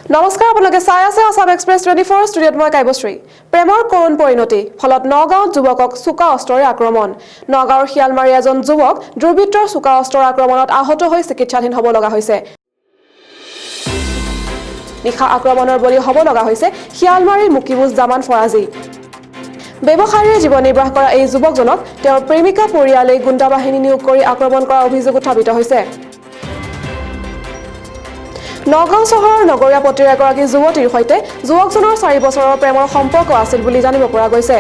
নমস্কাৰ, আপোনালোকে চাই আছে আছাম এক্সপ্ৰেছ 24। ষ্টুডিঅ'ত মই কাব্যশ্ৰী। প্ৰেমৰ কৰুণ পৰিণতি। ফলত নগাঁৱত যুৱকক চোকা অস্ত্ৰৰে আক্ৰমণ। নগাঁৱৰ শিয়ালমাৰী এজন যুৱক দুৰ্বৃত্তৰ চোকা অস্ত্ৰৰ আক্ৰমণত আহত হৈ চিকিৎসাধীন হ'ব লগা হৈছে। নিশা আক্ৰমণৰ বলি হ'ব লগা হৈছে শিয়ালমাৰীৰ মুকিবুজ জামান ফৰাজী। ব্যৱসায়ীৰে জীৱন নিৰ্বাহ কৰা এই যুৱকজনক তেওঁৰ প্ৰেমিকা পৰিয়ালে গুণ্ডা বাহিনী নিয়োগ কৰি আক্ৰমণ কৰাৰ অভিযোগ উত্থাপিত হৈছে। নগাঁও চহৰৰ নগৰীয়াপট্টিৰ এগৰাকী যুৱতীৰ সৈতে যুৱকজনৰ 4 বছৰৰ প্ৰেমৰ সম্পৰ্ক আছিল বুলি জানিব পৰা গৈছে।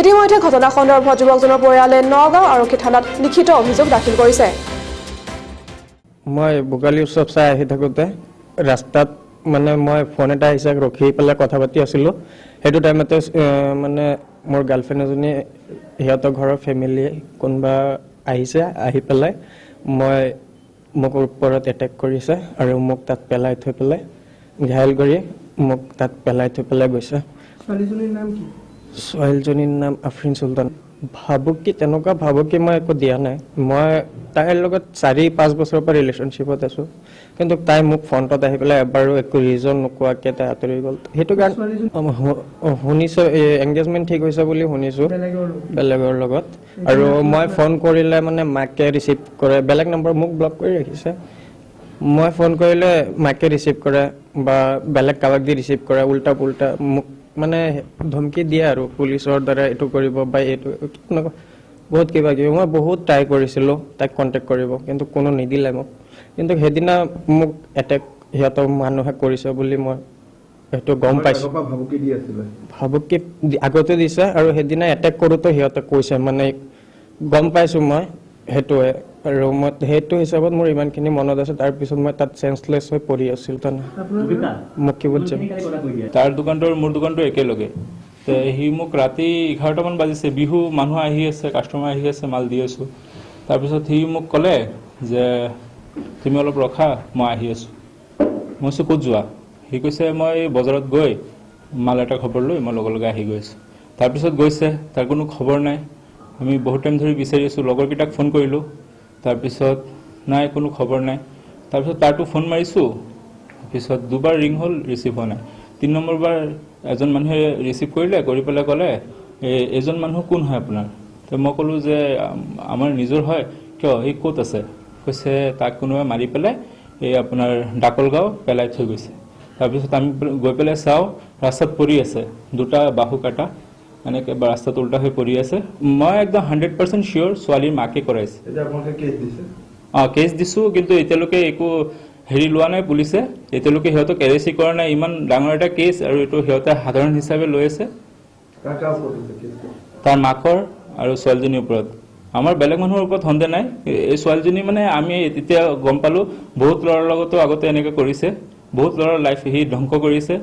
ইতিমধ্যে ঘটনা সন্দৰ্ভত যুৱকজনৰ পৰিয়ালে নগাঁও আৰক্ষী থানাত লিখিত অভিযোগ দাখিল কৰিছে। মই ভোগালী উৎসৱ চাই আহি থাকোঁতে ৰাস্তাত মানে মই ফোন এটা আহিছে, ৰখি পেলাই কথা পাতি আছিলোঁ। সেইটো টাইমতে মানে মোৰ গাৰ্লফ্ৰেণ্ড এজনী, সিহঁতৰ ঘৰৰ ফেমিলি কোনোবা আহিছে। আহি পেলাই মোক ওপৰত এটেক কৰিছে আৰু মোক তাত পেলাই থৈ পেলাই, ঘায়ল কৰি মোক তাত পেলাই থৈ পেলাই গৈছে। ছোৱালীজনীৰ নাম কি? ছোৱালীজনীৰ নাম আফৰিন চুলতান। ভাবুকি, তেনেকুৱা ভাবুকি মই একো দিয়া নাই। মই তাইৰ লগত 4-5 বছৰৰ পৰা ৰিলেশ্যনশ্বিপত আছোঁ, কিন্তু তাই মোক ফ্ৰণ্টত আহি পেলাই এবাৰো একো ৰিজন নোকোৱাকৈ তাই আঁতৰি গ'ল। সেইটো কাৰণে শুনিছোঁ, এংগেজমেণ্ট ঠিক হৈছে বুলি শুনিছোঁ। বেলেগৰ লগত? বেলেগৰ লগত। আৰু মই ফোন কৰিলে মানে মাকে ৰিচিভ কৰে, বেলেগ নম্বৰ, মোক ব্লক কৰি ৰাখিছে। মই ফোন কৰিলে মাকে ৰিচিভ কৰে বা বেলেগ কাৰোবাক দি ৰিচিভ কৰে। উল্টা পুল্টা মোক মানে ধমকি দিয়ে আৰু পুলিচৰ দ্বাৰা এইটো কৰিব বা এইটো তেনেকুৱা বহুত কিবা কিবি। মই বহুত ট্ৰাই কৰিছিলোঁ তাইক কণ্টেক্ট কৰিব, কিন্তু কোনো নিদিলে মোক। কিন্তু সেইদিনা মোক এটেক সিহঁতৰ মানুহে কৰিছে বুলি মই সেইটো গম পাইছোঁ। আগৰ পৰা ভাবুকি দি আছিলে? ভাবুকি আগতে দিছে আৰু সেইদিনা এটেক কৰোঁতে সিহঁতে কৈছে, মানে গম পাইছোঁ মই সেইটোৱে। আৰু মই সেইটো হিচাপত মোৰ ইমানখিনি মনত আছে। তাৰপিছত মই তাত চেঞ্চলেছ হৈ পৰি আছিলোঁ। আপোনাৰ মুকিবুত যাম। তাৰ দোকানটো আৰু মোৰ দোকানটো একেলগে। তে সি মোক ৰাতি 11টামান বাজিছে, বিহু, মানুহ আহি আছে, কাষ্টমাৰ আহি আছে, মাল দি আছোঁ। তাৰপিছত সি মোক ক'লে যে তুমি অলপ ৰখা, মই আহি আছোঁ। মই কৈছোঁ, ক'ত যোৱা? সি কৈছে, মই বজাৰত গৈ মাল এটা খবৰ লৈ মই লগে লগে আহি গৈ আছোঁ। তাৰপিছত গৈছে, তাৰ কোনো খবৰ নাই। আমি বহুত টাইম ধৰি বিচাৰি আছোঁ। লগৰকেইটাক ফোন কৰিলোঁ, তাৰপিছত নাই, কোনো খবৰ নাই। তাৰপিছত তাৰতো ফোন মাৰিছোঁ, পিছত দুবাৰ ৰিং হ'ল, ৰিচিভ হোৱা নাই। 3 নম্বৰ বাৰ এজন মানুহে ৰিচিভ কৰিলে, কৰি পেলাই ক'লে, এই এইজন মানুহ কোন হয় আপোনাৰ? তো মই ক'লোঁ যে আমাৰ নিজৰ হয়, কিয়, এই ক'ত আছে? কৈছে, তাক কোনোবাই মাৰি পেলাই এই আপোনাৰ ডাকলগাঁও পেলাই থৈ গৈছে। তাৰপিছত আমি গৈ পেলাই চাওঁ, ৰাস্তাত পৰি আছে, দুটা বাহু কাটা, এনেকৈ ৰাস্তাত উল্টা হৈ পৰি আছে। মই একদম 100% চিয়'ৰ, ছোৱালীৰ মাকে কৰাইছে। এতিয়া আপোনালোকে কেছ দিছে? অঁ, কেছ দিছোঁ, কিন্তু এতিয়ালৈকে একো হেৰি লোৱা নাই পুলিচে। এতিয়ালৈকে সিহঁতক এৰেষ্টেই কৰা নাই। ইমান ডাঙৰ এটা কেছ আৰু এইটো সিহঁতে সাধাৰণ হিচাপে লৈ আছে। কাৰ কাৰ ওপৰত দিছে কেছটো? তাৰ মাকৰ আৰু ছোৱালীজনীৰ ওপৰত। আমাৰ বেলেগ মানুহৰ ওপৰত সন্দেহ নাই। এই ছোৱালীজনী মানে আমি এতিয়া গম পালোঁ, বহুত ল'ৰাৰ লগতো আগতে এনেকৈ কৰিছে, বহুত ল'ৰাৰ লাইফ সি ধ্বংস কৰিছে।